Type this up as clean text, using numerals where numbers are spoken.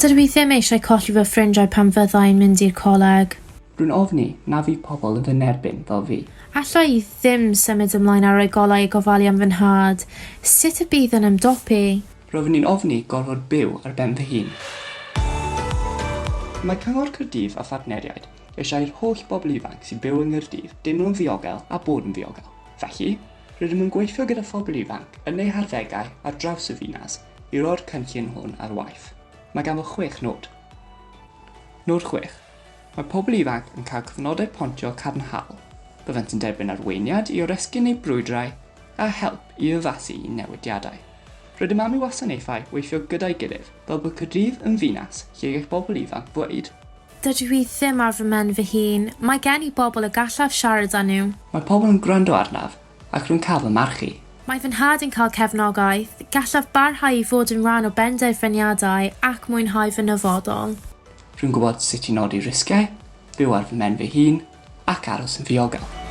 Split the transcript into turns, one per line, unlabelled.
Dydw i ddim eisiau colli fy ffrindiau pan fydda i'n mynd i'r coleg.
Rwy'n ofni na fydd pobl yn fy nerbyn fel fi.
Alla i ddim symud ymlaen a rhoi golau a gofalu am fy nhad. Sut y bydd yn ymdopi?
Roeddwn i'n ofni gorfod byw ar ben fy hun. Mae Cyngor Caerdydd a phartneriaid eisiau i'r holl bobl ifanc sy'n byw yng Nghaerdydd deimlo'n ddiogel a bod yn ddiogel. Felly, rydym yn gweithio gyda phobl ifanc yn eu harddegau ar draws y ddinas i roi'r cynllun hwn ar waith. Mae ganddo chwech nod. Nod 6. Mae pobl ifanc yn cael cyfnodau pontio cadarnhaol. Byddant yn derbyn arweiniad i oresgyn eu brwydrau a help i addasu i newidiadau. Rydym am i wasanaethau weithio gyda'i gilydd fel bod Caerdydd yn ddinas lle gall bobl ifanc ddweud.
Dydw i ddim ar fy mhen fy hun. Mae gen i bobl y gallaf siarad â nhw.
Mae pobl yn gwrando arnaf ac rwy'n cael fy mharchu.
Mae fy nhad yn cael cefnogaeth. Gallaf barhau i fod yn rhan o benderfyniadau ac mwynhau fy nyfodol.
Rwy'n gwybod sut i nodi risgiau, byw ar fy mhen fy hun ac aros yn ddiogel.